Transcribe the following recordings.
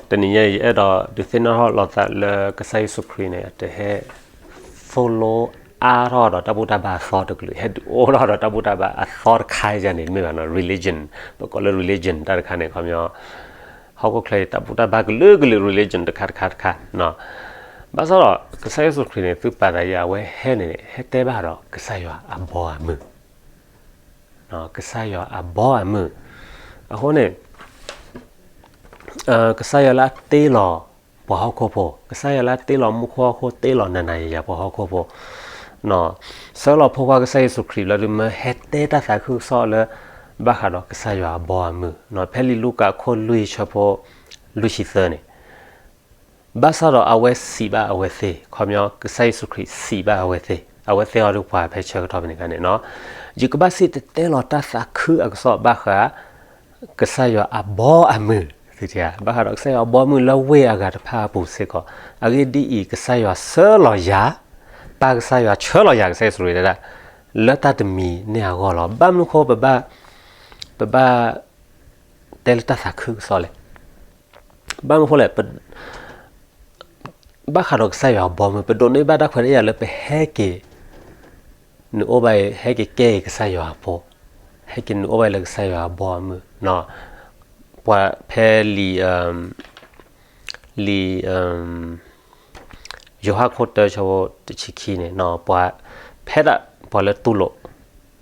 တနံၤညါအံၤ ယအဲၣ်ဒိးဒုးသ့ၣ်နီၣ်ထီၣ်လိာ်သးလၢကစၢ်ယ့ၣ်ၡူးခရံာ်န့ၣ် အတဟဲသိၣ်လိအါထီၣ်ဒီးတၢ်ဘူၣ်တၢ်ဘါအသီတကလုာ်, ဟဲဒုးအိၣ်ထီၣ်ဒီးတၢ်ဘူၣ်တၢ်ဘါအသီတခါယၤန့ၣ် တမ့ၢ်ဘၣ်နီၤ, religion, ပကိးလၢ religion တၢ်တခါန့ၣ် ခီပညီ ဟီၣ်ခိၣ်ချၢအံၤတၢ်ဘူၣ်တၢ်ဘါကလုာ်ကလုာ် religion တခါတခါတခါ, ဘၣ်ဆၣ်ဒီး ကစၢ်ယ့ၣ်ၡူးခရံာ်န့ၣ် သုပာ်သးယၤ အဝဲဟဲန့ၣ် ဟဲတဲဘၣ်ဒီးကစၢ်ယွၤအဘီအမုၢ်, ကစၢ်ယွၤအဘီအမုၢ်, အဃိန့ၣ် ကစၢ်ယွၤလၢအတ့လီၤပှၤဟီၣ်ခိၣ်ဖိ, ကစၢ်ယွၤလၢအတ့လီၤမူခိၣ်ဟီၣ်ခိၣ် တ့လီၤနၤနၤယၤယၤပှၤဟီၣ်ခိၣ်ဖိ, ဆှၢလီၤဖိခွါကစၢ်ယ့ၣ်ၡူးခရံာ်လၢ ဒုးမၢဟဲတဲတၢ်သးခုကစီၣ်လၢ ဘၣ်ဃးဒီးကစၢ်ယွၤအဘီအမုၢ်, ဖဲလံာ်လူၤကၣ်အခိၣ်လွံၢ်ဆၢဖိ လွံၢ်ဆံသၢန့ၣ် ဘၣ်ဆၣ်ဒီးအဝဲစံးဘၣ်အဝဲသ့ၣ်, ခီပညီ ကစၢ်ယ့ၣ်ၡူးခရံာ်စံးဘၣ်အဝဲသ့ၣ်, အဝဲသ့ၣ်အီၤဒုးပှၤဖဲဆၢကတီၢ်ဖဲန့ၣ်အခါန့ၣ်, ယကဘၣ်စံၣ်တဲၤတဲလီၤတၢ်သးခုအကစီၣ်ဘၣ်ဃး ကစၢ်ယွၤအဘီအမုၢ်, ဘၣ်ဃးဒီးကစၢ်ယွၤအဘီအမုၢ်လၢဝ့ၢ်အဂၤတဖၣ်အပူၤစ့ၢ်ကီး, အဂ့ၢ်ဒ်အံၤ, ကစၢ်ယွၤဆှၢလီၤယၤ, ပၢ်ကစၢ်ယွၤဆှၢလီၤယၤ ကစၢ်ယ့ၣ်ၡူးခရံာ်တဲဒၣ်, လၢတၢ်တမံၤန့ၣ်အဂီၢ်လီၤ. ဘၣ်မနုၤဃိ ပဘၣ်တဲလၢတၢ်သးခုကစီၣ်လဲၣ်. ဘၣ်မနုၤဃိလဲၣ်, ဘၣ်ဃးဒီးကစၢ်ယွၤအဘီအမုၢ် ပဒိးန့ၢ်ဘၣ်တၢ်ခွဲးတၢ်ယာ်လၢပဟဲက့ၤ နုာ်အိၣ်ဘၣ်အံၤ, ဟဲက့ၤကဲအံၤကစၢ်ယွၤအဖိ, ဟဲက့ၤနုာ်အိၣ်ဘၣ်အံၤလၢကစၢ်ယွၤအဘီအမုၢ်, ပှၤဖဲလံာ် လံာ် ယိၤဟၣ်ခိၣ်တၢ ဆၢဖိတဆံခံန့ၣ်, ပှၤဖဲဒၣ်ပှၤလၢတူၢ်လိာ်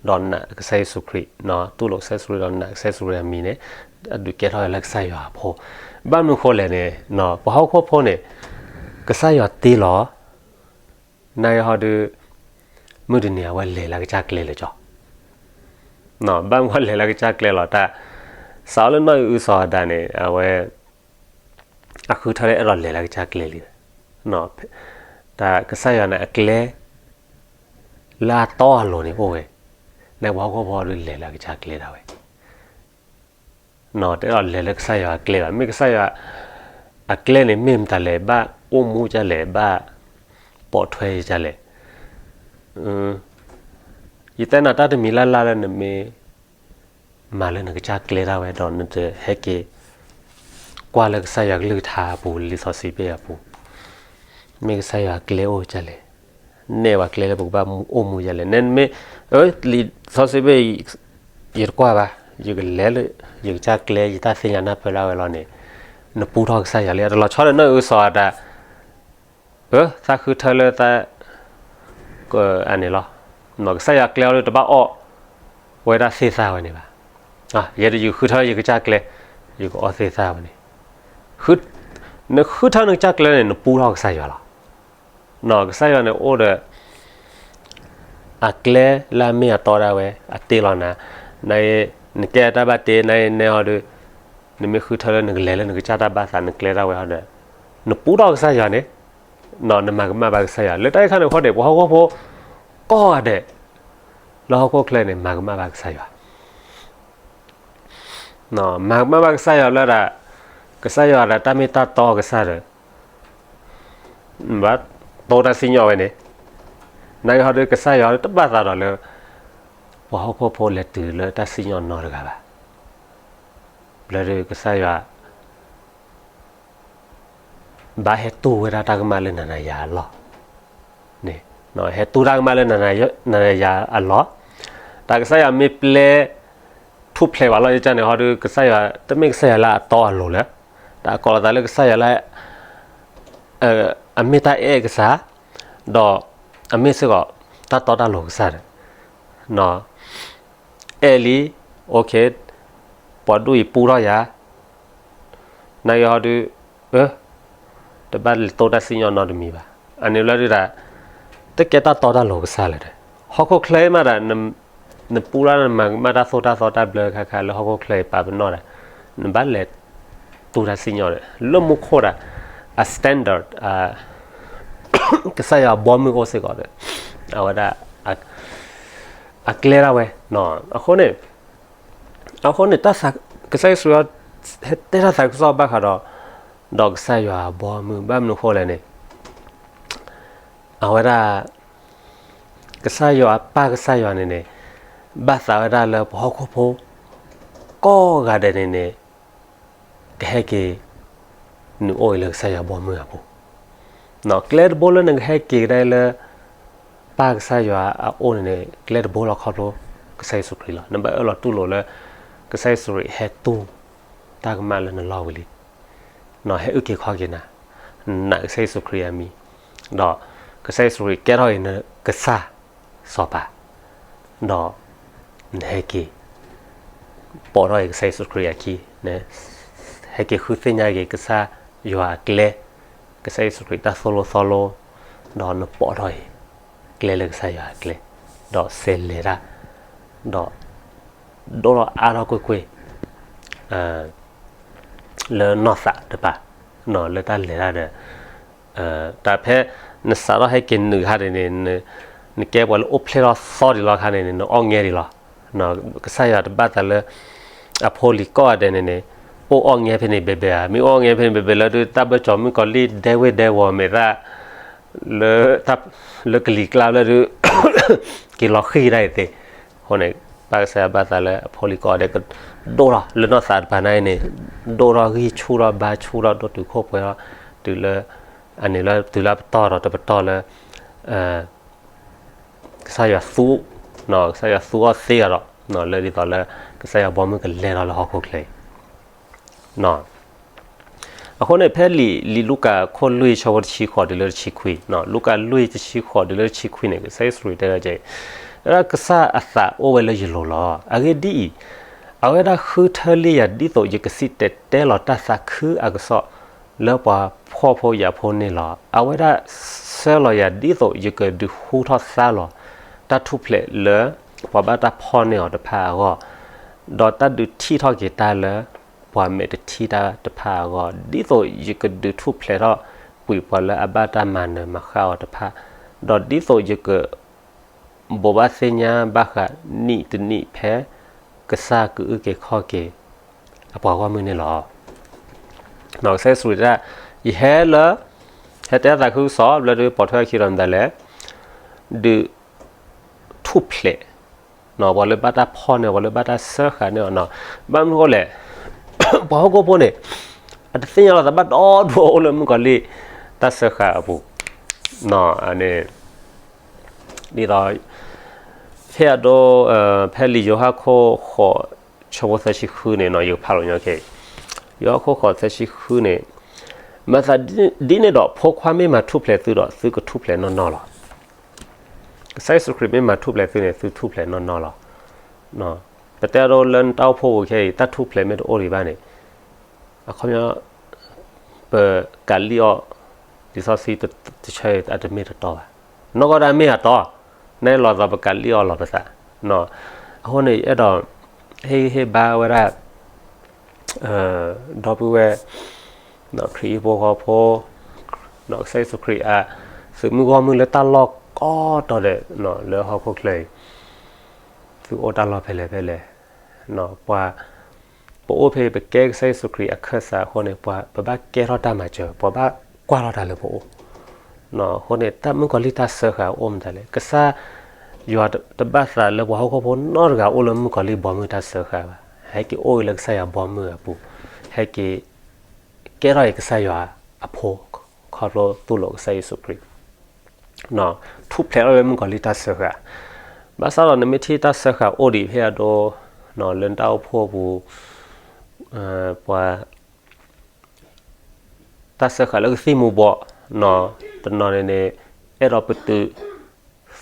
ဒီးနာ်ကစၢ်ယ့ၣ်ၡူးခရံာ်, တူၢ်လိာ်ကစၢ်ယ့ၣ်ၡူးခရံာ်, တူၢ်လိာ်ကစၢ်ယ့ၣ်ၡူးခရံာ်ဒီးနာ်ကစၢ်ယ့ၣ်ၡူးခရံာ်အမံၤန့ၣ်, အဒုးကဲထီၣ်ဝဲလၢကစၢ်ယွၤအဖိ. ဘၣ်မနုၤဃိလဲၣ်န့ၣ်, ပှၤဟီၣ်ခိၣ်ဖိန့ၣ် ကစၢ်ယွၤတ့လီၤ နာ်က့ဟီဒုး မုၢ်တနံၤအဝဲလဲၤလၢကစၢ်ကျဲလၢာ်ကီး, ဘၣ်မနုၤလဲၤလၢကစၢ်ကျဲလီၤ. တၢ်စးအီၤလၢနီၢ်အံၤအုစီၤအၤဒၣ်န့ၣ် အဝဲ အဃုထၢလၢအဲၣ်ဒိးလဲၤလၢကစၢ်ကျဲလံ, တၢ်ကစၢ်ယွၤန့ၣ်အကျဲ လၢအတီအလိၤန့ၣ်အိၣ်ဝဲ, နာ်က့ပှၤဟီၣ်ခိၣ်ဖိဒုးလဲၤလၢကစၢ်ကျဲဒၣ်ဝဲ တအဲၣ်ဒိးလဲၤလၢကစၢ်ယွၤအကျဲဘၣ်. မ့ၢ်ကစၢ်ယွၤအကျဲန့ၣ် မ့ၢ်မတၤလဲၣ်, ဘၣ်အိၣ်မူဒ်လဲၣ်, ဘၣ်ပိာ်ထွဲဒ်လဲၣ်. ယတဲနၤတၢ်တမံၤလၢ်လၢ်လၢနမ့ၢ်မၤလၢနကစၢ်ကျဲဒၣ်ဝဲဒီး နတဟဲက့ၤ ကွၢ်လၢကစၢ်ယွၤကလုၢ်ကထါအပူၤ လံာ်စီဆှံဘ့ၣ်အပူၤ, မ့ၢ်ကစၢ်ယွၤအကျဲအိၣ်ဒ်လဲၣ်, နဲၣ်ပှၤကျဲလၢပကဘၣ်အိၣ်မူဒ်လဲၣ်. နမ့ၢ် လံာ်စီဆှံဘ့ၣ် ယတကွၢ်ဘၣ်, ယကလဲၤလၢ ယကစၢ်ကျဲ ယတၢ်သ့ၣ်ညါနၢ်ပၢၢ်လၢအဝဲလီၤန့ၣ်, နပူထီၣ်ကစၢ်ယွၤလံ. အတလီၤဆီဒီးနီၢ်အံၤအုစီၤအၤဒၣ် သးဃုထၢလၢသး အန့ၣ်လီၤ, ကစၢ်ယွၤကျဲအီၤလၢတဘၣ်အီၣ်ဝဲဒၣ်သ့ၣ်သၣ်ဝဲန့ၣ်ဘၣ်. ယဲဒၣ်ယဃုထၢယကစၢ်ကျဲ ယကအီၣ်သ့ၣ်သၣ်ဝဲန့ၣ်, နဃုထၢနကစၢ်ကျဲန့ၣ် နပူထီၣ်ကစၢ်ယွၤလီၤ. ကစၢ်ယွၤန့ၣ်အိၣ်ဒီး အကျဲလၢအမ့ၢ်အတီဒၣ်ဝဲ အတ့လီၤနၤ, နကဲအတၢ်ဘၣ်တ့ နနဲအီၤဒီး နမ့ၢ်ဃုထၢလၢနကလဲၤလၢနကစၢ်တၢ်ဘၣ်သး နကျဲဒၣ်ဝဲအီၤဒီး နပူထီၣ်ကစၢ်ယွၤန့ၣ်, နမၤကမၣ်ဘၣ်ကစၢ်ယွၤ လၢတၢ်အံၤခါန့ၣ်အဃိန့ၣ် ပှၤဟီၣ်ခိၣ်ဖိ ကိးဂၤဒဲး လၢဟီၣ်ခိၣ်ချၢန့ၣ် မၤကမၣ်ဘၣ်ကစၢ်ယွၤ မၤကမၣ်ဘၣ်ကစၢ်ယွၤလၢဒၣ် ကစၢ်ယွၤဒၣ်တၢ်မ့ၢ်တၢ်တီကစၢ်ဒီး ဘၣ်တိၢ်တၢ်စံၣ်ညီၣ်ဝဲန့ၣ်, နာ်က့ဟီဒုးကစၢ်ယွၤတဘၣ်သးဒီးလၢ ပှၤဟီၣ်ခိၣ်ဖိလဲၤတုၤလၢတၢ်စံၣ်ညီၣ်နီတဂၤဘၣ်. ဘျီဒုးကစၢ်ယွၤ ဘၣ်ဟဲတူၢ်ဝဲဒၣ်တၢ်ကမၣ်လၢနၤနၤယၤအလီၢ်, ဟဲတူၢ်တၢ်ကမၣ်လၢနၤနၤယၤအလီၢ်, တၢ်ကစၢ်ယွၤမ့ၢ်ပျဲ ထူၣ်ဖျဲးဝဲလီၤယကန့ၣ်ဟီဒုး ကစၢ်ယွၤ တမ့ၢ်ကစၢ်ယွၤလၢအတီအလိၤလၢၤ, တၢ်ကိးလီၤသးလၢကစၢ်ယွၤလၢ အမ့ၢ်တၢ်အဲၣ်ကစၢ်, ဒီးအမ့ၢ်စ့ၢ်ကီး တၢ်တီတၢ်လိၤကစၢ်ဒီး အဲၣ်လံ, ပှၤဒူၣ်အံၤပူထီၣ်ယၤ, နာ်က့ဟီဒုး တဘၣ်လဲၤတိၢ်တၢ်စံၣ်ညီၣ်နီတမံၤဘၣ်. အန့ၣ်လၢဒုးဒၣ် တကဲတၢ်တီတၢ်လိၤကစၢ်လၢၤဒီး ဟီၣ်ခိၣ်ချၢအံၤမးဒၣ် နပူလၢနမၤကမၣ်တၢ်သိၣ်တၢ်သီတၢ်ဘျၢခါခါလၢဟီၣ်ခိၣ်ချၢအံၤပာ်ပနီၣ်ဒၣ် နဘၣ်လဲၤတူၢ်တၢ်စံၣ်ညီၣ်ဒီး လၢမူခိၣ်ဒၣ် အ standard ကစၢ်ယွၤအဘီမုၢ်အိၣ်စ့ၢ်ကီးဒီး အဝဲဒၣ် အကျဲဒၣ်ဝဲ အဃိန့ၣ် အဃိန့ၣ် ကစၢ်ယ့ၣ်ၡူး ဟဲတဲတၢ်သးခုကစီၣ်ဘၣ်ဃးဒီး ဒီးကစၢ်ယွၤအဘီအမုၢ် ဘၣ်မနုၤဃိလဲၣ်န့ၣ် အဝဲဒၣ် ကစၢ်ယွၤအပၢ်ကစၢ်ယွၤန့ၣ်န့ၣ် ဘၣ်သးဝဲဒၣ်လၢပှၤဟီၣ်ခိၣ်ဖိ ကိးဂၤဒဲးန့ၣ်န့ၣ် ကဟဲက့ၤ နအိၣ်အံၤလၢကစၢ်ယွၤဘီမုၢ်အပူၤ, ကျဲတဘိလၢနကဟဲက့ၤကဒါလၢ ပၢ်ကစၢ်ယွၤအအိၣ်န့ၣ်န့ၣ် ကျဲတဘိလီၤခီဖျိ ကစၢ်ယ့ၣ်ၡူးခရံာ်လီၤ. နဘၣ်အၢၣ်လီၤတူၢ်လိာ်လၢ ကစၢ်ယ့ၣ်ၡူးခရံာ်ဟဲတူၢ်တၢ်ကမၣ်လၢနလီၢ်ဝံၤလံ, ဟဲအုၣ်က့ၤခီၣ်က့ၤနၤ, နာ်ကစၢ်ယ့ၣ်ၡူးခရံာ်အမံၤ, ဒီးကစၢ်ယ့ၣ်ၡူးခရံာ်ကဲထီၣ်အံၤနကစၢ်စီၤပၤ, ဒီးနဟဲက့ၤ ပိာ်ထီၣ်အံၤကစၢ်ယ့ၣ်ၡူးခရံာ်အခံ, ဟဲက့ၤဃုသ့ၣ်ညါက့ၤကစၢ်ယွၤအကျဲ, ကစၢ်ယ့ၣ်ၡူးခရံာ်တၢ်သိၣ်လိသီလိ, ဒီးနပိာ်ထီၣ်အံၤ ကျဲလၢကစၢ်ယွၤအကျဲ, ဒီးစဲးလဲၤတၢ်, ဒီး ဒိၣ်ထီၣ်အါထီၣ်ကွ့ၢ်ကွ့ၢ် လၢနီၢ်သးတပၤ, လၢတၢ်လဲၤတၢ်ဒီး တၢ်ဖဲနစးထီၣ်ဟဲက့ၤနုာ်ခါန့ၣ်န့ၣ်, နကဲပှၤလၢအိၣ်ဖျဲၣ်ထီၣ်သီဒံးလီၤခါန့ၣ်န့ၣ် နအီၣ်ငဲဒံးလီၤ. ကစၢ်ယွၤတဘၣ်သးလၢ အဖိလံၤကိးဂၤဒဲးန့ၣ်န့ၣ် အိၣ်အီၣ်ငဲဖဲန့ၣ်ဘဲဘဲဧါ, မ့ၢ်အိၣ်အီၣ်ငဲဖဲန့ၣ်ဘဲဘဲလၢဒုး တၢ်ဘၢၣ်စီၤမုၣ်ကီၤလံၢ်ဒဲဝ့ၢ်ဒဲဝီၤမဲာ်သၣ် လၢ လၢကလံၤကျါလၢဒုး က့ၤလီၤဃံၤဒၣ်အံၤသ့ၣ်, အဃိန့ၣ် ပၢ်ကစၢ်ယွၤဘၣ်သးလၢအဖိလံၤကိးဂၤဒဲးကဒိၣ်ထီၣ်လၢနီၢ်သးတပၤန့ၣ်န့ၣ်, ဒိၣ်ထီၣ်ဂံၢ်ဆူၣ်ထီၣ်ဘါဆူၣ်ထီၣ်ဒိၣ်တုာ်ခိၣ်ပှဲၤထီၣ်, တုၤလၢ အန့ၣ်လၢတုၤလၢပတီၢ်ဒီးတပတီၢ်လၢ ကစၢ်ယွၤသူ, ကစၢ်ယွၤသူအီၤသ့အီၤဒီး လၢဒ်သိးလၢ ကစၢ်ယွၤဘီမုၢ်ကလဲၤထီၣ်လၢဟီၣ်ခိၣ်ချၢအံၤ အဃိန့ၣ် ဖဲလံာ် လံာ်လူၤကၣ်ခိၣ်လွံၢ်ဆၢဖိတဆံဃိးတုၤလၢတဆံခွံ, လူၤကၣ်လွံၢ်တဆံဃိးတုၤလၢတဆံခွံန့ၣ် ကစၢ်ယ့ၣ်ၡူးခရံာ်တဲဝဲဒ်အံၤ, ကစၢ်အသးအိၣ်ဝဲလၢယလိၤလီၤ. အဂ့ၢ်ဒ်အံၤ, အဝဲဒၣ်ဃုထၢလံယၤဒ်သိးယကစံၣ်တဲၤတဲလီၤတၢ်သးခုအကစီၣ်လၢပှၤဖှီၣ်ဖိယာ်ဖိန့ၣ်လီၤ. အဝဲဒၣ်ဆှၢလီၤယၤဒ်သိးယကဒုးဟူထီၣ်သါလီၤ တၢ်ထူၣ်ဖျဲးလၢ ပှၤဘၣ်တၢ်ဖီၣ်န့ၢ်အီၤတဖၣ်အဂီၢ်, ဒီးတၢ်ဒုးထံၣ်ထီၣ်က့ၤတၢ်လၢ ပှၤမဲာ်တထံၣ်တၢ်တဖၣ်အဂီၢ်, ဒ်သိးယကဒုးထူၣ်ဖျဲးထီၣ်ကွံာ်ပှၤလၢအဘၣ်တၢ်မၤနၢၤမၤဃၣ်အီၤတဖၣ်, ဒီးဒ်သိးယက ဘိးဘၣ်သ့ၣ်ညါဘၣ်ဃးနံၣ်တနံၣ်ဖဲ ကစၢ်ကအုၣ်က့ၤခီၣ်က့ၤ အပှၤဂီၢ်မုၢ်န့ၣ်လီၤ. ကစၢ်ယ့ၣ်ၡူးခရံာ်တဲ, ယဟဲလၢ ဟဲတဲသးခုကစီၣ် ဘျၢဒုးပိာ်ထွဲအခံဒီးမတၤလဲၣ်, ဒုး ထူၣ်ဖျဲး ပှၤလၢဘၣ်တၢ်ဖီၣ်န့ၢ် ပှၤလၢဘၣ်တၢ်စၢဃာ်န့ၢ်အီၤ, ဘၣ်မနုၤဃိလဲၣ်, ပှၤဟီၣ်ခိၣ်ဖိန့ၣ် အတသ့ၣ်ညါလီၤသးဘၣ်ဒီဒူၣ်အိၣ်လၢမုၣ်ကီၤလံၢ်တၢ်စၢဃာ်အပူၤ, န့ၣ် ဒ်သိး ဖဲအဒိ ဖဲလံာ်ယိၤဟၣ်ခိၣ်ဃိး ဆၢဖိသၢဆံဃုန့ၣ် ယကဖးလိာ်ညီခဲအံၤ, ယိၤဟၣ်ခိၣ်ဃိးသၢဆံဃုန့ၣ်, မၤသးဒ်န့ၣ်ဒီး ဖိခွါမ့ၢ်မၤထူၣ်ဖျဲးသုဒီး သုကထူၣ်ဖျဲးနီၢ်နီၢ်လီၤ. ကစၢ်ယ့ၣ်ၡူးခရံာ်မ့ၢ်မၤထူၣ်ဖျဲးသုန့ၣ် သုထူၣ်ဖျဲးနီၢ်နီၢ်လီၤ. ပတဲအဒိလၢနတၢ်အိၣ်ဖှိၣ်ပူၤခဲအံၤ တၢ်ထူၣ်ဖျဲးမ့ၢ်တအိၣ်ဒံးဘၣ်န့ၣ်, အခီပညီ ပကးလံၣ်အီၣ် လံာ်စီဆှံတဆၢအံၤ အတမ့ၢ်တတီဘၣ်. နီၢ်ကီၢ်ဒၣ်မ့ၢ်အတီ, နဲလီၤသီးပကးလံၣ်အီၣ်လီၤပသး. အဃိန့ၣ် ယအဲၣ်ဒိး ဟ့ၣ်ဂံၢ်ဟ့ၣ်ဘါဝဲဒၣ် ဒီပုၢ်ဝဲၢ် ခရံာ်ဖိဃီဖိ ကစၢ်ယ့ၣ်ၡူးခရံာ်အ သုးမုၢ်ဂီၢ်မုၢ်လၢတၢ်လီၢ်ကိးတီၤဒဲး လၢဟီၣ်ခိၣ်ချၢအံၤ သုအိၣ်တၢ်လီၢ်ဖဲလဲၣ်ဖဲလဲၣ်, ပှၤ ပအိၣ်ဖဲပကဲကစၢ်ယ့ၣ်ၡူးခရံာ်အခၢၣ်စးအဃိန့ၣ် ပှၤပဘၣ်ကဲထီၣ်တၢ်မၤစၢၤ ပှၤဘၣ်ကွၢ်ထီၣ်တၢ်လၢပအိၣ်. အဃိန့ၣ် တၢ်မုၣ်ကီၤလံၢ်တၢ်စၢဃာ်အိၣ်မတၤလဲၣ်, ကစၢ်ယွၤတဘၣ်သးလၢပှၤဟီၣ်ခိၣ်ဖိနီတဂၤ အိၣ်လၢမုၣ်ကီၤလံၢ်ဘီမုၢ်တၢ်စၢဃာ်ဘၣ်. ဟဲက့ၤအိၣ်ဂ့ၤလၢကစၢ်ယွၤဘီမုၢ်အပူၤ, ဟဲက့ၤ ကဲထီၣ်အံၤကစၢ်ယွၤအဖိ ခီဖျိတူၢ်လိာ်ကစၢ်ယ့ၣ်ၡူးခရံာ်, ထူၣ်ဖျဲးထီၣ်ဝဲမုၣ်ကီၤလံၢ်တၢ်စၢဃာ်. ဘၣ်ဆၣ်ဒီးနမ့ၢ်ထံၣ်တၢ်စၢဃာ်အိၣ်ဒံးဖဲအဒိ လၢနတၢ်အိၣ်ဖှိၣ်ပူၤ ပှၤ တၢ်စၢဃာ်လၢကသံၣ်မူၤဘှီး, တနီၤန့ၣ်န့ၣ် အဲၣ်ဒိးပတုာ်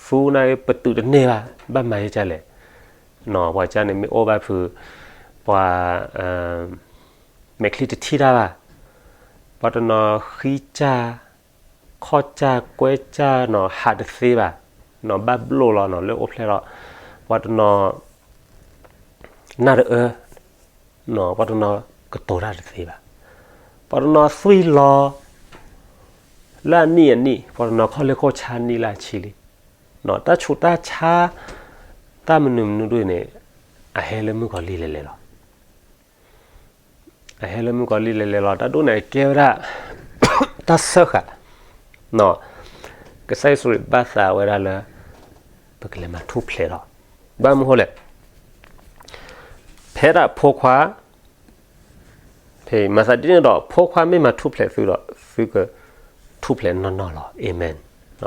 သူန့ၣ်ပတုာ်တန့ၢ်ဘၣ် ဘၣ်မၤယကလဲၣ်. ပှၤကန့ၣ်မ့ၢ်အိၣ်ဘၣ်ဖုး ပှၤ မဲာ်ချံတထံၣ်တၢ်ဘၣ်. ပှၤတနီၤဃံစၢ် ခီၣ်စၢ်ကွဲစၢ်နီၤ ဟးတသ့ဘၣ်, ဘၣ်ဘျိၣ်လီၤနီၤ လၢအိၣ်ဖျဲၣ်ထီၣ်. ပှၤတနီၤ နၢ်တအၢ, ပှၤတနီၤကတိၤတၢ်တသ့ဘၣ်. ပှၤတနီၤသွံၣ်လီၤ လၢအနံၣ်အနံၣ်, ပှၤတနီၤခီၣ်လ့ၢ်ခိၣ်ဆါနံၣ်လၢအဆံလံ. တၢ်ဆူးတၢ်ဆါ တၢ်မနုၤမနုၤဒ်န့ၣ် အဟဲလၢမုၣ်ကီၤလံၢ်လဲၤလဲၤလီၤ. အဟဲလၢမုၣ်ကီၤလံၢ်လဲၤလဲၤလီၤ တၢ်ဒိၣ်န့ၣ်ကဲဝဲဒၣ် တၢ်စၢဃာ်, ကစၢ်ယ့ၣ်ၡူးခရံာ်ဘၣ်သးဝဲဒၣ်လၢ ပကလဲၤမၤထူၣ်ဖျဲးထီၣ်. ဘၣ်မနုၤဃိလဲၣ်, ဖဲဒၣ်ဖိခွါ ဖဲ မၤသးဒ်န့ၣ်ဒီး ဖိခွါမ့ၢ်မၤထူၣ်ဖျဲးသုဒီး သုကထူၣ်ဖျဲးနီၢ်နီၢ်လီၤ. Amen.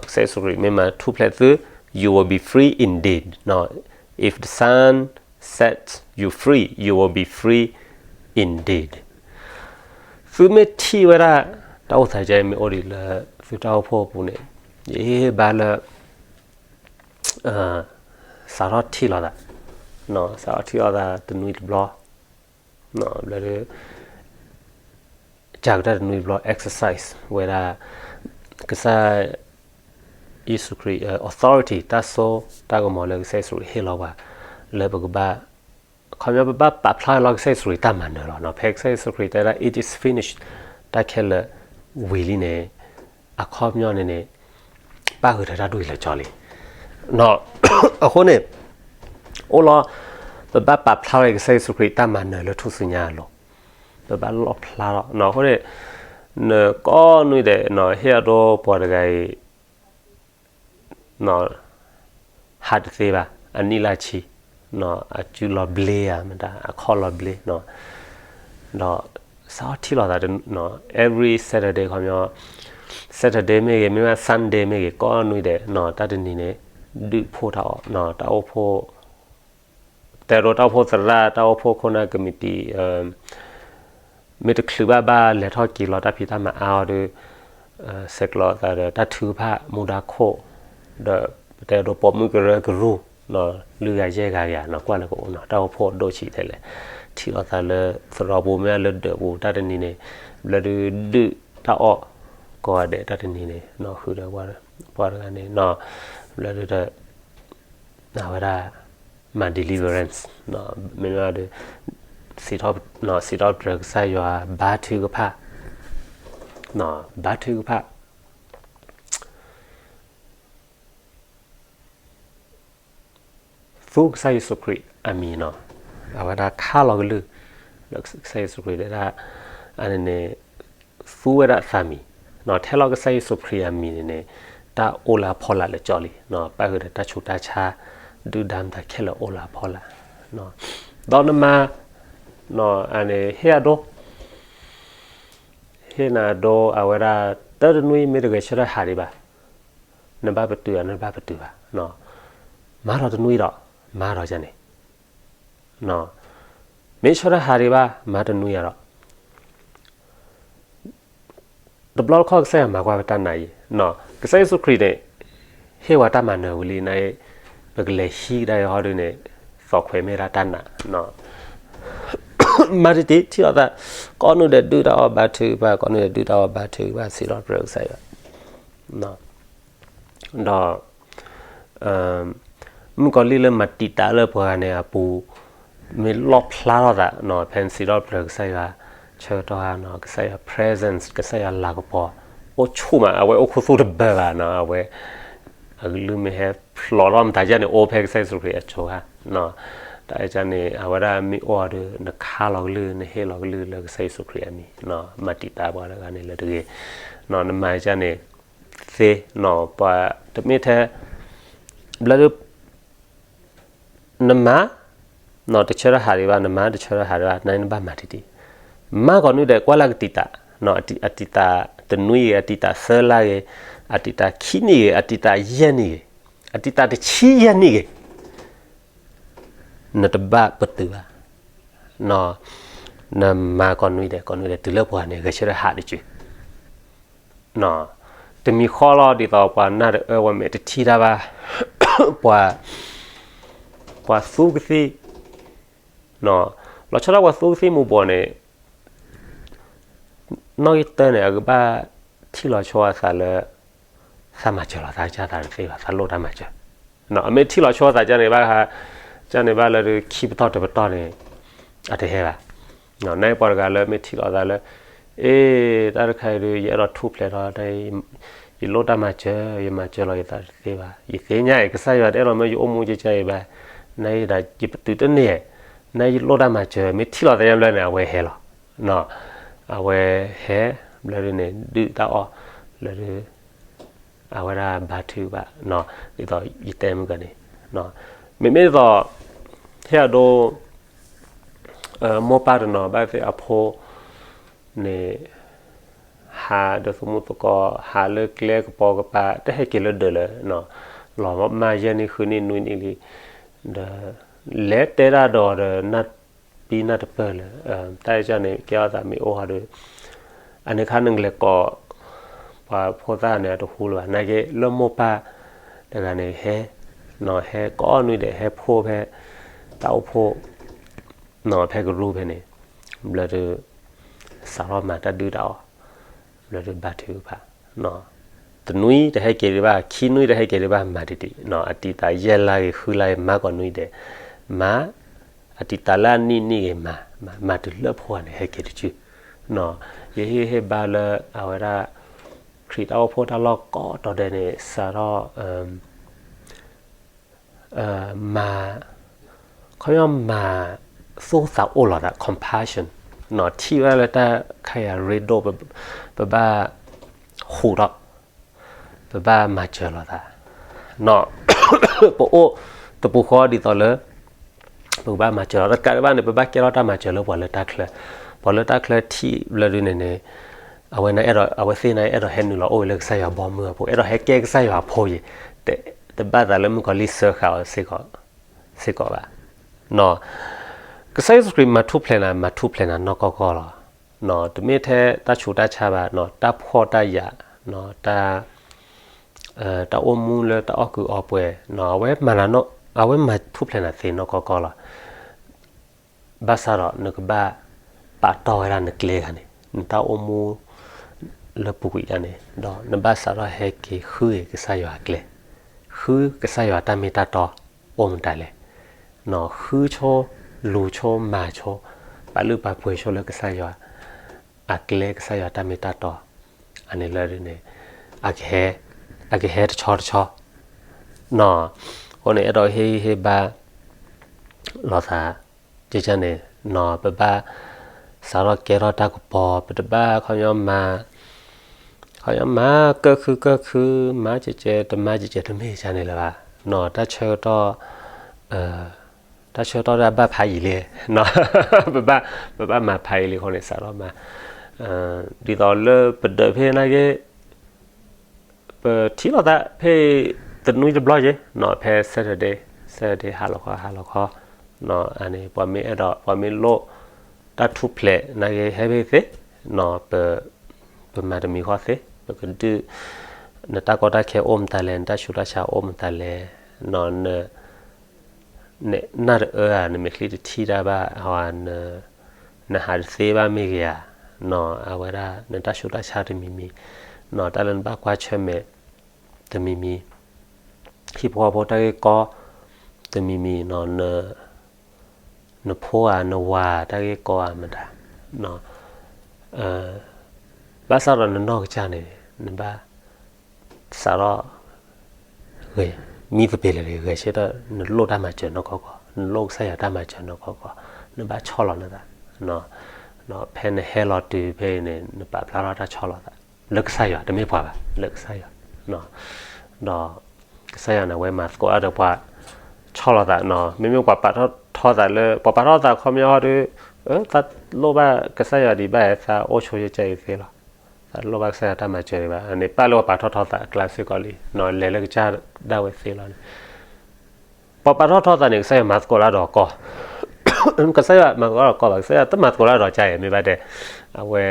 ကစၢ်ယ့ၣ်ၡူးခရံာ်မ့ၢ်မၤထူၣ်ဖျဲးသု, you will be free indeed. If the Son set you free, you will be free indeed. သုမ့ၢ်ထံၣ်ဝဲဒၣ် တၢ်အိၣ်သးကဲမ့ၢ်အိၣ်ဒံးလၢ သုတၢ်အိၣ်ဖှိၣ်အပူၤန့ၣ် ယဘၣ်လၢ စးထီၣ်ထံၣ်လိာ်သး, စးထီၣ်ထံၣ်လိာ်သးတနွံတဘျီ, ဘျီဒုး ကးကတၢၢ်တနွံတဘျီ exercise ဝဲဒၣ် ကစၢ်ယ့ၣ်ၡူးခရံာ် authority တၢ်စိတၢ်ကမီၤလၢကစၢ်ယ့ၣ်ၡူးခရံာ် ဟ့ၣ်လီၤပှၤ လၢပကဘၣ် အခီပညီ ပဘၣ်ပာ်ဖျါလီၤကစၢ်ယ့ၣ်ၡူးခရံာ်တၢ်မၤနၢၤလီၤ. ဖဲကစၢ်ယ့ၣ်ၡူးခရံာ်တဲဒၣ် it is finished တၢ်ခဲလၢာ်ဝံၤလံန့ၣ် အခီပညီန့ၣ်န့ၣ် ပၣ်ဃုာ်ထဲတၢ်ဒူၣ်အံၤလၢာ်ကၠီလံ. အဃိန့ၣ် အိၣ်လီၤ ပဘၣ်ပာ်ဖျါလီၤကစၢ်ယ့ၣ်ၡူးခရံာ်တၢ်မၤနၢၤလၢထူၣ်စုညါအလိၤ, ပဘၣ်လီၣ်ဖျါလီၤ. အဃိန့ၣ် နကိးနွံဒဲး ဟ့ၣ်အဒိပှၤတဂၤအံၤ ဟးတသ့ဘၣ်, အနံၣ်လၢဆံ, အစုလီၤဘျ့ဧါ မတၤ အခီၣ်လီၤဘျ့, ဒီးစးထီၣ်ထံၣ်လိာ်သး every Saturday ခီပညီ Saturday မ့ၢ်ဂ့ၤ မ့ၢ်ဘၣ် Sunday မ့ၢ်ဂ့ၤ ကိးနွံဒဲး တၢ်တနံၤန့ၣ် ဒုးဖှိၣ်တၢ်အီၣ် တၢ်အိၣ်ဖှိၣ် တဲဒိတၢ်အိၣ်ဖှိၣ်သရၣ် တၢ်အိၣ်ဖှိၣ်ခိၣ်နၢ်ကမံးတံာ် မ့ၢ်တချုးဘၣ်ဘၣ်လဲၤထီၣ်က့ၤလီၤတၢ်ဖံးတၢ်မၤအါအီၤဒီး ဆဲးကျိးသးဒီးတၢ်ထုကဖၣ်မူဒါခိၣ် ဒီးပတဲဒိပိာ်မုၣ်ကရၢကရိ လွံၢ်ဂၤယဲၢ်ဂၤဂ့ၤနီၤ ကွၢ်လၢကအိၣ်နီၤ တၢ်အိၣ်ဖှိၣ်ဒိၣ်ဆံးထဲလဲၣ် ထံၣ်လိာ်သးလၢသရိာ်ပူၤမ့ၢ်လၢဒၢးပူၤ တၢ်တနံၤန့ၣ် ဘျီဒုးဒုးတၢ်အီၣ်ကိးဂၤဒဲး တၢ်တနံၤန့ၣ် ဃုဒီးပှၤတဂၤန့ၣ် ဘျီဒုးဒီး အဝဲဒၣ် မၤ deliverance မ့ၢ်ဒီး စံးထီၣ်ပတြၢၤကစၢ်ယွၤ ဘါထုကဖၣ် ဘါထုကဖၣ် သူကစၢ်ယ့ၣ်ၡူးခရံာ်အမံၤနီၤ အဝဲဒၣ်ခါလီၤကလုၢ် ဒီးကစၢ်ယ့ၣ်ၡူးခရံာ်တဲဒၣ် အန့ၣ်န့ၣ် သူဝဲဒၣ်သးမံၤ ထဲလီၤကစၢ်ယ့ၣ်ၡူးခရံာ်အမံၤန့ၣ်န့ၣ် တၢ်အိၣ်လၢအဖီလာ်လၢာ်ကၠီလံ ပၣ်ဃုာ်ဒီးတၢ်ဆူးတၢ်ဆါ ဒုၣ်ဒါမတၤခဲလၢာ်အိၣ်လၢအဖီလာ် ဒီးနမၤ အန့ၣ် ဟ့ၣ်အဒိ ဟ့ၣ်နၤအဒိ အဝဲဒၣ် တၢ်တနွံမ့ၢ်တဂဲၤဆၢထၢၣ်ဟးဒံးဘၣ် နဘၣ်ပတုာ်ဧါ နဘၣ်ပတုာ်ဘၣ် မၤထီၣ်တနွံဒီး မၤထီၣ်န့ၣ် မ့ၢ်ဆၢထၢၣ်ဟးဒံးဘၣ် မၤတနွံဧါဒီး တဘျီတခီၣ်ကစၢ်ယွၤမၤကွၢ်ပတၢ်နာ်အံၤ ကစၢ်ယ့ၣ်ၡူးခရံာ်န့ၣ် ဟ့ၣ်ဝဲတၢ်မၤနၢၤဝံၤလံန့ၣ် ပကလဲၤဟံးကဒါအံၤဟီဒုန့ၣ် သီၣ်ခွဲးမ့ၢ်ဒၣ်တၢ်နာ် မၤတံၢ်တံၢ်ထံၣ်လိာ်သး ကိးနွံဒဲးဒုးတၢ်အီၣ်ဘါထုကဖၣ် ကိးနွံဒဲးဒုးတၢ်အီၣ်ဘါထုကဖၣ် စံးထီၣ်ပတြၢၤကစၢ်ယွၤ ဒီး မုၣ်ကီၤလံၢ်လၢမၤတံာ်တာ်လၢပှၤဂၤန့ၣ်အပူၤ မ့ၢ်လီၣ်ဖျါထီၣ်သး ဖဲနစံးထီၣ်ပတြၢၤကစၢ်ယွၤ ဆၢကတီၢ်ဧါ ကစၢ်ယွၤ presence ကစၢ်ယွၤလၤကပီၤ အိၣ်ဆူၣ်မး အဝဲအိၣ်ခူသူၣ်တဘၢဘၣ်နီၤ အဝဲ အကလုၢ်မ့ၢ်ဟဲဖျိးထီၣ်မတၤယါန့ၣ် အိၣ်ဖဲကစၢ်ယ့ၣ်ၡူးခရံာ်အစိၤဧါ တၢ်အံၤန့ၣ် အဝဲဒၣ်မ့ၢ်အိၣ်အီၤဒီး နခါလီၤကလုၢ် နဟ့ၣ်လီၤကလုၢ်လၢကစၢ်ယ့ၣ်ၡူးခရံာ်အမံၤ မၤတံာ်တာ်ပှၤတဂၤန့ၣ်လၢတဂ့ၤ နမၤယါန့ၣ် သ့ ပှၤတမ့ၢ်ထဲ ဘျီဒုး နမၤ တဆၢထၢၣ်ဟးဒံးဘၣ် နမၤတဆၢထၢၣ်ဟးဒံးဘၣ် နနဘၣ်မၤတံၢ်တံၢ် မၤကိးနွံဒဲး ကွၢ်လၢကတံာ်တာ် အတံာ်တာ်တနွံဂ့ၤ အတံာ်တာ်သၢလါဂ့ၤ အတံာ်တာ်ခံနံၣ်ဂ့ၤ အတံာ်တာ်ယဲၢ်နံၣ်ဂ့ၤ အတံာ်တာ်တဆံယဲၢ်နံၣ်ဂ့ၤ နတဘၣ်ပတုာ်ဘၣ် နမၤကိးနွံဒဲး ကိးနွံဒဲး တုၤလၢပှၤန့ၣ် ဂဲၤဆၢထၢၣ်ဟးတစု တမံၤဃီလီၤ ဒ်သိးပှၤနၢ်တအၢ ပှၤမဲာ်တထံၣ်တၢ်ဘၣ် ပှၤ ပှၤသူကသံၣ် လီၤဆီဒၣ်ပှၤသူကသံၣ်မူၤဘှီးန့ၣ် နီၣ်ဂံၢ်တၢန့ၣ် အကဘၣ်ထံၣ်လီၤဆီအသးလၢ သးမၤစၢၤလီၤ သးကစၢ်သးတသ့ဘၣ် သးလိၣ်တၢ်မၤစၢၤ အမ့ၢ်ထံၣ်လီၤဆီအသးကန့ၣ်ဘၣ် ကန့ၣ်ဘၣ်လၢခံပတီၢ်တပတီၢ်န့ၣ် အတဟဲဘၣ် နပှၤတဂၤလၢမ့ၢ်ထံၣ်လီၤသးလၢ အ့ တၢ်တခါအံၤဒီး ယအဲၣ်ဒိးထူၣ်ဖျဲးထီၣ် ယလိၣ်တၢ်မၤစၢၤ ယမၤစၢၤလီၤယသးတသ့ဘၣ် ယသ့ၣ်ညါအံၤ ကစၢ်ယွၤတအဲၣ်ဒိးမၢယအိၣ်မူကကါအံၤဘၣ် နယပတုာ်တန့ၢ် နယလိၣ်တၢ်မၤစၢၤ မ့ၢ်ထံၣ်လီၤသးယါဘျီန့ၣ် အဝဲဟဲလီၤ အဝဲဟဲ ဘျီဒုန့ၣ် ဒုးတၢ်အီၣ် ဘျီဒု အဝဲဒၣ်ဘါထုကဖၣ် ဒ်သိးယတဲမုၢ်ကန့ၣ် မ့မ့ၢ်ဒ်သိး ဟ့ၣ်အဒိ မိၢ်ပၢ်တနီၤဘၣ်သ့ၣ်အဖိ န့ၣ် ဟးဒီးသမူသကိး ဟးလၢကျဲကပိာ်ကပၤ တဟဲက့ၤလၢဒၢးလၢၤ, လီၤမၢ်ယဲၢ်နံၣ်ဃုနံၣ်နွံနံၣ်လံ, ဒီး လဲၤတဲဒၣ်ဒီးဒီးနၢ်ပံနၢ်တပၢၢ်လၢၤ, တၢ်အံၤန့ၣ် ကဲထီၣ်သးမ့ၢ်အိၣ်ဟီဒီး အန့ၣ်ခါနကလဲၤကိး ပှၤဖိသၣ်န့ၣ် အတဟူလၢၤဘၣ်, နာ်က့လၢမိၢ်ပၢ်တဂၤန့ၣ် ဟဲ နီၤ ဟဲကိးနွံဒဲး ဟဲဖှိၣ်ဖဲ တၢ်အိၣ်ဖှိၣ် နီၤ ဖဲကရူၢ်ဖဲန့ၣ် ဘျၢဒုး စးထီၣ်မၤတၢ်ဒုၣ်တၢ်အီၣ် ဘျၢဒုးဘါထုကဖၣ်, တနွံတဟဲက့ၤဒံးဘၣ် ခံနွံတဟဲက့ၤဒံးဘၣ် မၤတံၢ်တံၢ် နီၤ အတံာ်သးယဲၢ်လါဂ့ၤ ဃုလါဂ့ၤ မၤကိးနွံဒဲး မၤ အတံာ်သးလၢအနံၣ်နံၣ်ဂ့ၤ မၤ မၤတုၤလၢဖိန့ၣ် ဟဲက့ၤတစု, နီၤ ယဟ့ၣ်ဟ့ၣ်ဘါလၢအဝဲဒၣ် ခရံာ်တၢ်အိၣ်ဖှိၣ်တၢ်လီၢ်ကိးတီၤဒဲးန့ၣ် စးထီၣ် မၤ ခီပညီမၤ သိၣ်သးအိၣ်လီၤသး compassion နီၤ ထံၣ်ဝဲဒၣ်လၢတၢ်ခါယၤရ့ဒိၣ် ပဘၣ် ဟူးထီၣ် ပဘၣ်မၤစၢၤလိာ်သး နီၤ ပအိၣ်တပူၤဃီဒ်သိးလၢ ပကဘၣ်မၤစၢၤလီၤ တကးဒံးဘၣ်န့ၣ် ပဘၣ်ကဲထီၣ်တၢ်မၤစၢၤလၢပှၤလၢတၢ်ချၢ, ပှၤလၢတၢ်ချၢထံၣ်ဘျၢဒုန့ၣ်န့ၣ် အဝဲန့ၣ်အဲၣ်ဒိး အဝဲသ့ၣ်န့ၣ်အဲၣ်ဒိးဟဲနုာ်လီၤအိၣ်ဝဲလၢကစၢ်ယွၤဘီမုၢ်အပူၤ အဲၣ်ဒိးဟဲကဲကစၢ်ယွၤအဖိအံၤ, တဘၣ်သးလၢမုၣ်ကီၤလံၢ်စၢဃာ်အီၤစ့ၢ်ကီးဘၣ်. ကစၢ်ယ့ၣ်ၡူးခရံာ်မၤထူၣ်ဖျဲးနၤ မၤထူၣ်ဖျဲးနၤနီၢ်ကီၢ်ကီၢ်လီၤ. တမ့ၢ်ထဲတၢ်ဆူးတၢ်ဆါဘၣ် တၢ်ဖှီၣ်တၢ်ယာ် တၢ် တၢ်အိၣ်မူလၢတၢ်အီၣ်ကုာ်အီပှဲၤ အဝဲမၤနၤ အဝဲမၤထူၣ်ဖျဲးနၤသ့နီၢ်ကီၢ်ကီၢ်လီၤ. ဘၣ်ဆၣ်ဒီးနကဘၣ်ပာ်တီၢ်ဝဲဒၣ်နကျဲဂၤန့ၣ် နတၢ်အိၣ်မူလၢပူၤကွံာ်ဂၤန့ၣ် ဒီးနဘၣ်စးထီၣ်ဟဲက့ၤဃုက့ၤကစၢ်ယွၤအကျဲ, ဃုကစၢ်ယွၤတၢ်မ့ၢ်တၢ်တီအိၣ်မတၤလဲၣ်, နီၤ ဃုဆိ လူၤဆိ မၤဆိ ပာ်လုၢ်ပာ်ပှ့ၤဆိလၢကစၢ်ယွၤ အကျဲကစၢ်ယွၤတၢ်မ့ၢ်တၢ်တီ, အန့ၣ်လၢဒ်န့ၣ် အကဟဲ အကဟဲတဆီတဆီ, နီၤ အဃိန့ၣ် အဲၣ်ဒိးဟ့ၣ်ဂံၢ်ဟ့ၣ်ဘါလိာ်သး ကန့ၣ် နီၤ ပဘၣ်စးထီၣ်ကဲထီၣ်တၢ်ကပီၤ ပတဘၣ်ခီပညီမၤ ခီပညီမၤကၢၢ်ခုကၢၢ်ခု မၤကဲကဲ တမၤကဲကဲ တမ့ၢ်ကန့ၣ်လၢၤဘၣ်, နီၤ တၢ်ဆၢကတီၢ် တၢ်ဆၢကတီၢ်ဒၣ်ဘၣ်ဖးယံာ်လံ, ပဘၣ် ပဘၣ်မၤဖးယံာ်လံအဃိန့ၣ် စးထီၣ်မၤ ဒ်သိးလၢပဒၢးဖဲနာ်က့ ပထံၣ်လိာ်သးဖဲတနွံတဘျီယဲ နီၤ ဖဲ Saturday Saturday ဟါလီၤခီ ဟါလီၤခီ, နီၤ အန့ၣ် ပှၤမ့ၢ်အဲၣ်ဒိး ပှၤမ့ၢ်လိၣ်တၢ်ထူၣ်ဖျဲးနာ်က့ ဟဲဖဲသ့, နီၤ ပ ပမၤတမံၤဃီသ့ ပကဒုး နတၢ်ကီတၢ်ခဲအိၣ်မတၤလဲၣ် နတၢ်ဆူးတၢ်ဆါအိၣ်မတၤလဲၣ်, နီၤ န နနၢ်တအၢဧါ နမဲာ်ချံတထံၣ်တၢ်ဘၣ် န နဟးတသ့ဘၣ်မ့ၢ်ဂ့ၤဧါ, နီၤ အဝဲဒၣ် နတၢ်ဆူးတၢ်ဆါတမံၤမံၤ, နီၤ တၢ်လၢနဘၣ်ကွၢ်ဆၢၣ်မဲာ်တမံၤမံၤ, ဟံၣ်ဖိဃီဖိတၢ်ဂ့ၢ်ကီတမံၤမံၤ, နီၤ နဖိဧါ နဝၤတၢ်ဂ့ၢ်ကီဧါမတၤ, ဘၣ်ဆၣ်ဒီးနနီၢ်ကစၢ်န့ၣ် နဘၣ် စးထီၣ် ဂဲၤ မံသပ့ၤလၢာ်ဂဲၤဆၢထၢၣ် နလိၣ်တၢ်မၤစၢၤနီၢ်ကီၢ်ကီၢ် နလိၣ်ကစၢ်ယွၤတၢ်မၤစၢၤနီၢ်ကီၢ်ကီၢ် နဘၣ်ဆီၣ်လီၤနသး, ဖဲနဟဲလီၤတုၤဖဲအံၤန့ၣ် နပာ်ဖျါထီၣ်တၢ်ဆီၣ်လီၤသး လၢကစၢ်ယွၤ တမ့ၢ်ပှၤဘၣ် လၢကစၢ်ယွၤ, ဒီး ကစၢ်ယွၤန့ၣ် အဝဲမၤသကိးတၢ်ဒီးပှၤဆီၣ်လီၤသးနီၤ မ့မ့ၢ်ပှၤပာ်ထီၣ်ထီသးလၢ ပှၤပာ်ထီၣ်ထီသးခီပညီဟီဒီး သးလိၣ်ဘၣ်ကစၢ်ယွၤဒံးဘၣ် သးအိၣ်ဆိယကဲအံၤသ့လီၤ, သးလိၣ်ဘၣ်ကစၢ်ယွၤတၢ်မၤစၢၤဒံးဘၣ် န့ၣ်ပာ်လၢပှၤပာ်ထီၣ်ထီသးအကျါစ့ၢ်ကီးလံ လဲၤလၢကစၢ်ဒၣ်ဝဲသ့လီၤန့ၣ် ပှၤပာ်ထီၣ်ထီသးန့ၣ် ကစၢ်ယွၤမၤသကိးတၢ်ဒီးကီၢ်, ကစၢ်ယွၤမၤသကိးတၢ်ဒီးကီၢ်ဘၣ် ကစၢ်ယွၤတမၤသကိးတၢ်ဒီးကစၢ်အံၤ မ့ၢ်ဘၣ်တဲ အဝဲ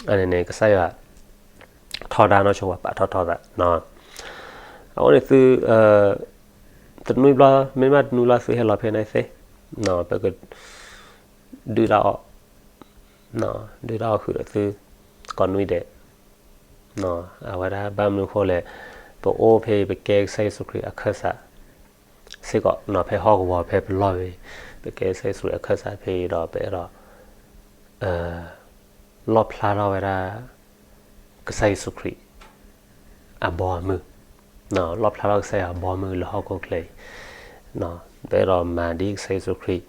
အန့ၣ်န့ၣ် ကစၢ်ယွၤ ထီဒါနီၢ်ဆိပှၤပာ်ထီၣ်ထီသး, အဃိန့ၣ်သု တနွံဘျီ မ့ၢ်မးတနွံလီၤသုဟဲလီၤဖဲန့ၣ်သ့, ပက ဒုၣ်တၢ်အီၣ် ဒုၣ်တၢ်အီၣ်ဃုာ်ဒီးသု ကိးနွံဒဲး, အဝဲဒၣ်ဘၣ်မနုၤအဃိလဲၣ်, ပအိၣ်ဖဲအံၤ ပကဲကစၢ်ယ့ၣ်ၡူးခရံာ်အခၢၣ်စး စ့ၢ်ကီး ဖဲဟီၣ်ကဝီၤဖဲပလီၢ်ဖဲအံၤ ပကဲကစၢ်ယ့ၣ်ၡူးခရံာ်အခၢၣ်စးဖဲအံၤဒီး ပအဲၣ်ဒိး လီၣ်ဖျါထီၣ်ဝဲဒၣ် ကစၢ်ယ့ၣ်ၡူးခရံာ် အဘီအမုၢ်, လီၣ်ဖျါထီၣ်ကစၢ်ယွၤအဘီအမုၢ်လၢဟီၣ်ခိၣ်ချၢအံၤ, ပအဲၣ်ဒိးမၤဒ်ကစၢ်ယ့ၣ်ၡူးခရံာ်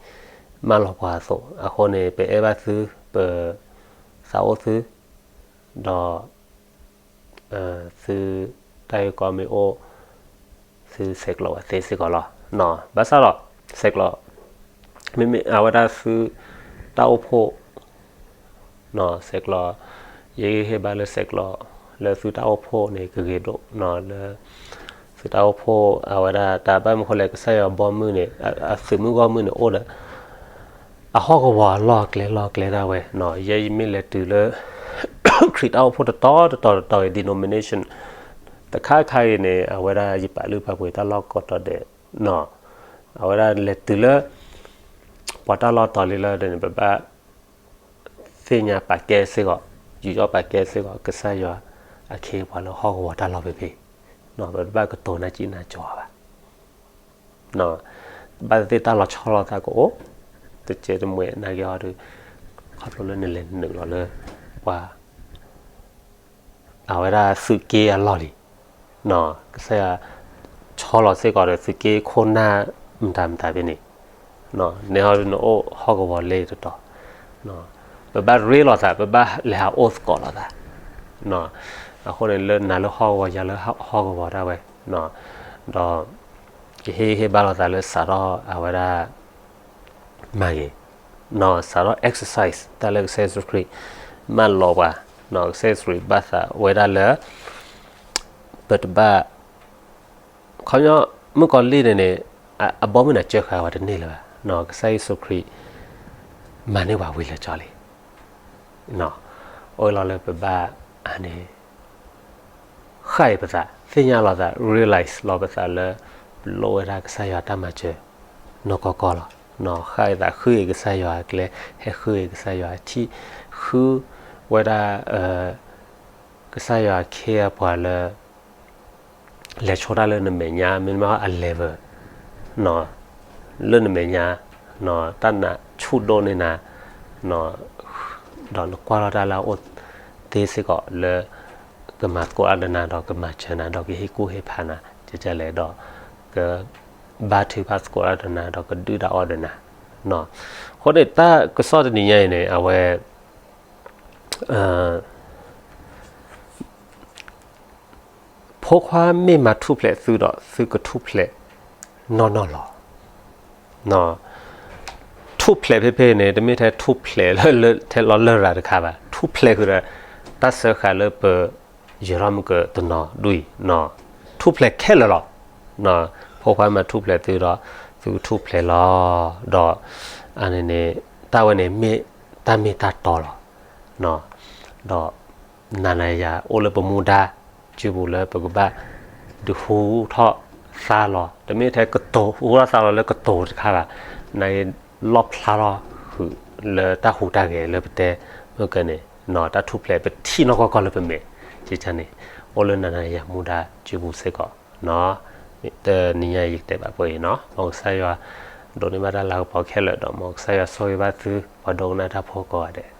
မၢလီၤပှၤအသိး, အဃိန့ၣ် ပအဲၣ်ဘၣ်သု ပသးအိၣ်သု ဒီး သုတၢ်ဂ့ၢ်ကီမ့ၢ်အိၣ် သုဆဲးကျိးဝဲသ့စ့ၢ်ကီးလီၤ. ဘၣ်ဆၣ်ဒီး ဆဲးကျိး မ့မ့ၢ်အဝဲဒၣ်သု တၢ်အိၣ်ဖှိၣ် ဆဲးကျိး, ယဟ့ၣ်ဂံၢ်ဟ့ၣ်ဘါလၢဆဲးကျိး လၢသုတၢ်အိၣ်ဖှိၣ်န့ၣ် ကဂ့ၤဒိၣ်လၢ သုတၢ်အိၣ်ဖှိၣ် အဝဲဒၣ်တၢ်ဘၣ်မနုၤဃိလဲၣ် ကစၢ်ယွၤဘီမုၢ်န့ၣ် အသုးမုၢ်ဂီၢ်မုၢ်န့ၣ်အိၣ်ဒီး အဟီၣ်ကဝီၤအလီၢ်အကျဲလီၢ်အကျဲဒၣ်ဝဲ, ယဲယမ့ၢ်လဲၤတုၤလၢ ခရံာ်တၢ်အိၣ်ဖှိၣ်တတီၤတတီၤတတီၤအံၤ denomination တခါခါအံၤန့ၣ် အဝဲဒၣ်ယပာ်လုၢ်ပာ်ပှ့ၤတၢ်လီၢ်ကိးတီၤဒဲး, အဝဲဒၣ်လဲၤတုၤလၢ ပှၤတၢ်လီၢ်တီၤလံလၢဒီးန့ၣ် ပဘၣ်သ့ၣ်ညါပာ်ကဲစ့ၢ်ကီး, ယူးယီၣ်ပာ်ကဲစ့ၢ်ကီး ကစၢ်ယွၤအခ့အပှၤလၢဟီၣ်ကဝီၤတၢ်လီၢ်ဖဲဖဲ, ပတဘၣ်ကတိၤနၢ်ကံၣ်နၢ်ကၠီဘၣ်. ဘၣ်သ့ၣ်သ့ၣ်တၢ်လီၤဆီလိာ်သးကအိၣ်, တကဲတမှဲၤနာ်က့ဟီဒီး ခီဖျိလၢနလဲၤနုာ်လီၤလၢ ပှၤ အဝဲဒၣ်သုးက့အလီၢ်လံ, ကစၢ်ယွၤ ဆီလီၤစ့ၢ်ကီးဒီးသုးက့ခိၣ်နၢ်မတၤမတၤဖဲန့ၣ်, န့ၣ်ဟီဒုးနအိၣ်ဟီၣ်ကဝီၤလ့တတီၤ, ပဘၣ်ရ့လိာ်သး ပဘၣ်လဲၤဟးအိၣ်သကိးလိာ်သး, အဃိန့ၣ်လၢနၤလၢဟီၣ်ကဝီၤ ယၤလၢဟီၣ်ကဝီၤဒၣ်ဝဲ, ဒီး ယဟ့ၣ်ဂံၢ်ဟ့ၣ်ဘါလိာ်သးလၢစးထီၣ်အဝဲဒၣ် မၤဂ့ၤ, စးထီၣ် exercise တၢ်လၢကစၢ်ယ့ၣ်ၡူးခရံာ် မၢလီၤပှၤ, ကစၢ်ယ့ၣ်ၡူးခရံာ်ဘၣ်သးဝဲဒၣ်လၢ ပတဘၣ်, ခီပညီ မုၣ်ကီၤလံၢ်န့ၣ်န့ၣ် အဘီမုၢ်နၤစၢဃာ်ဝဲတန့ၢ်လၢၤဘၣ်, ကစၢ်ယ့ၣ်ၡူးခရံာ် မၤန့ၢ်ပှၤဝံၤလၢာ်ကၠီလံ, အိၣ်လီၤလၢပဘၣ် အန့ၣ် ဃၣ်အံၤပသး သ့ၣ်ညါလီၤသး realize လီၤပသးလၢ ပလိၣ်ဝဲဒၣ်ကစၢ်ယွၤတၢ်မၤစၢၤ နီၢ်ကီၢ်ကီၢ်လီၤ, ဃၣ်အံၤသးဃုအံၤကစၢ်ယွၤအကျဲ ဟဲဃုအံၤကစၢ်ယွၤအထံၣ် ဃုဝဲဒၣ် ကစၢ်ယွၤအခ့အပှၤလၢ လဲၤဆိတၢ်လၢနမဲာ်ညါ မ့တမ့ၢ်အ level လၢနမဲာ်ညါ တၢ်နးဆူၣ်ဒိၣ်န့ၢ်နၤ ဒီးနကွၢ်လီၤတၢ်လၢအအိၣ်သ့စ့ၢ်ကီးလၢ ကမၤသကိးတၢ်ဒီးနၤ ဒီးကမၤစၢၤနၤ ဒီးကဟ့ၣ်ကူၣ်ဟ့ၣ်ဖးနၤ ကကလဲၣ်ဒီး ကဘါထုကဖၣ်သကိးတၢ်ဒီးနၤ ဒီးကဒုၣ်ဒၣ်အီၣ်ဒီးနၤ, အဃိန့ၣ် တၢ်ကစီၣ်တနံၤညါအံၤန့ၣ် အဝဲ ဖိခွါမ့ၢ်မၤထူၣ်ဖျဲးသုဒီး သုကထူၣ်ဖျဲးနီၢ်နီၢ်လီၤ. ထူၣ်ဖျဲးဖဲဖဲန့ၣ် တမ့ၢ်ထဲထူၣ်ဖျဲးလၢ ထဲလီၤလရာ်တခါဘၣ်. ထူၣ်ဖျဲးဃုာ်ဒီး တၢ်စၢဃာ်လၢပ ယဲၢ်ထီၣ်မုၢ်ကတနီၤဒ်အံၤ, ထူၣ်ဖျဲးခဲလၢာ်လီၤ. ဖိခွါမၤထူၣ်ဖျဲးသုဒီး သုကထူၣ်ဖျဲးလီၤ. ဒီး အန့ၣ်န့ၣ် တၢ်ဝဲန့ၣ်မ့ၢ်တၢ်မ့ၢ်တၢ်တီလီၤ. ဒီး နၤနၤယၤအိၣ်လၢပမူဒါ စုပူၤလၢပကဘၣ် ဒုးဟူထီၣ်သါလီၤ. တမ့ၢ်ထဲကတိၤ ဟူထီၣ်သါလီၤလၢကတိၤတခါဘၣ်. နၤလီၣ်ဖျါထီၣ်ဃုာ်လၢတၢ်ဟူးတၢ်ဂဲၤလၢပတဲ မ့ၢ်ကန့ၣ် တၢ်ထူၣ်ဖျဲးပထံၣ်နီၢ်ကီၢ်ကီၢ်လၢပမဲာ် ကန့ၣ် အိၣ်လၢနၤနၤယၤမူဒါစုပူၤစ့ၢ်ကီး. တနံၤညါအံၤယကတဲဘၣ်ပှဲၤအံၤနီၤ. မ်ကစၢ်ယွၤ ဒိးန့ၢ်ဘၣ်တၢ်လၤကပီၤခဲလၢာ်ဒီး မ်ကစၢ်ယွၤဆိၣ်ဂ့ၤဘၣ်သု ပှၤဒိကနၣ်တၢ်ဖိကိးဂၤဒဲး.